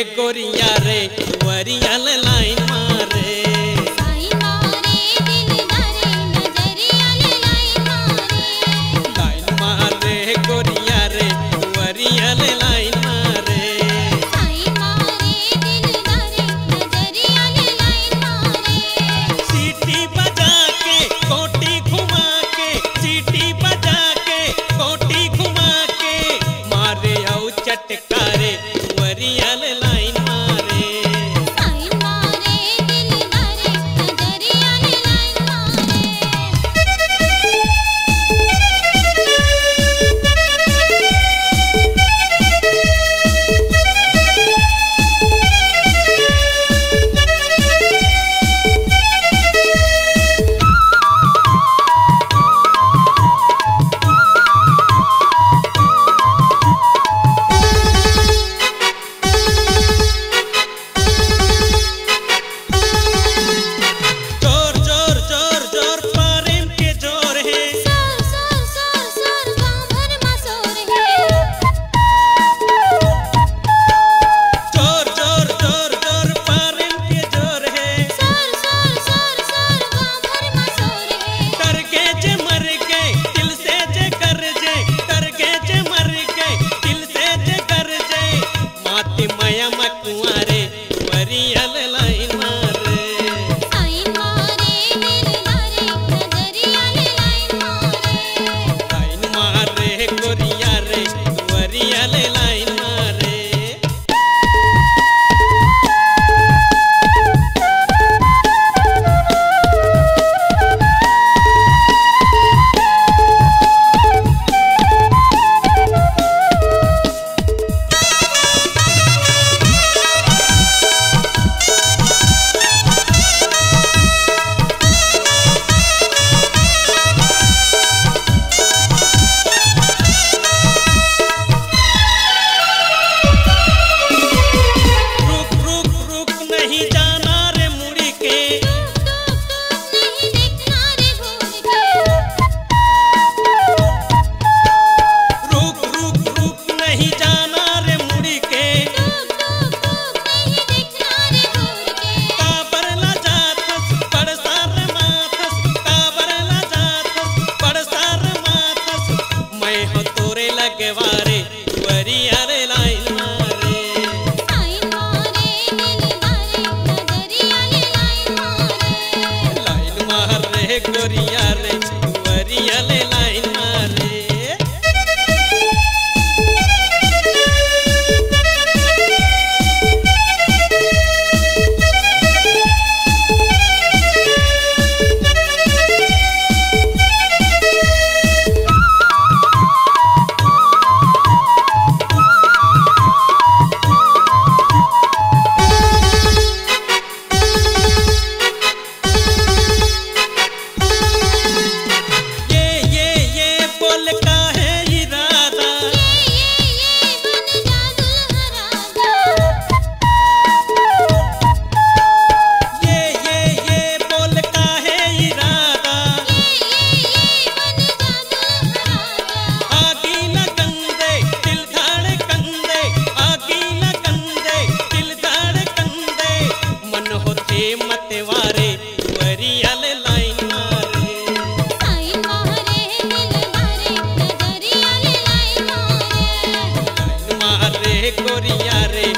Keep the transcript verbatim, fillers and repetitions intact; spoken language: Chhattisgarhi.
गोरिया रे, वरिया ले लाइन मारे। लाइन मारे दिलदारे, नजरिया ले लाइन मारे। लाइन मारे गोरिया रे, वरिया ले लाइन मारे। लाइन मारे दिलदारे, नजरिया ले लाइन मारे। सीटी बजा के, कोटी घुमा के, सीटी बजा के, कोटी घुमा के, मारे अउ चटकारे, वरिया ले लाइन मारे। लाइन मारे दिलदारे, नजरिया ले लाइन मारे। जोर, जोर, जोर, जोर, प्रेम के जोर हे। जोर, जोर, जोर, जोर, गाँव भर मा शोर हे। जोर, जोर, जोर, जोर, प्रेम के जोर हे। जोर, जोर, जोर, जोर, गाँव भर मा शोर हे। डर के जे मर गे, दिल से जे गरजे, डर के जे मर गे, दिल से जे गरजे, माती मया म कुंवारे, वरिया ले लाइन मारे। लाइन मारे दिलदारे, नजरिया ले लाइन मारे। लाइन मारे गोरिया रे, वरिया ले लाइन मारे। रुक, रुक, रुक, नहीं जाना रे मुड़ी के। नहीं देखना रे घूर के। रुक, रुक, रुक, नहीं जाना रे मुड़ी के। रुक, रुक, रुक, नहीं देखना रे घूर के। काबर ला जाथस, बड़ शरमाथस, काबर ला जाथस, बड़ शरमाथस। मैं हो तोरे लगवारे, वरिया ले लाइन मारे। लाइन मारे दिलदारे, नजरिया ले लाइन मारे। लाइन मारे गोरिया रे, वरिया ले लाइन मारे। ये, ये, ये बोल का है इरादा? ये, ये, ये बन जा दुल्हा राजा। ये, ये, ये बोल का है इरादा? ये, ये, ये बन जा दुल्हा राजा। आगी लगन दे, दिल धड़कन दे, आगी लगन दे, दिल धड़कन दे, मन होथे मतवारे, वरिया ले लाइन मारे। लाइन मारे दिलदारे, नजरिया ले लाइन मारे। लाइन मारे गोरिया रे,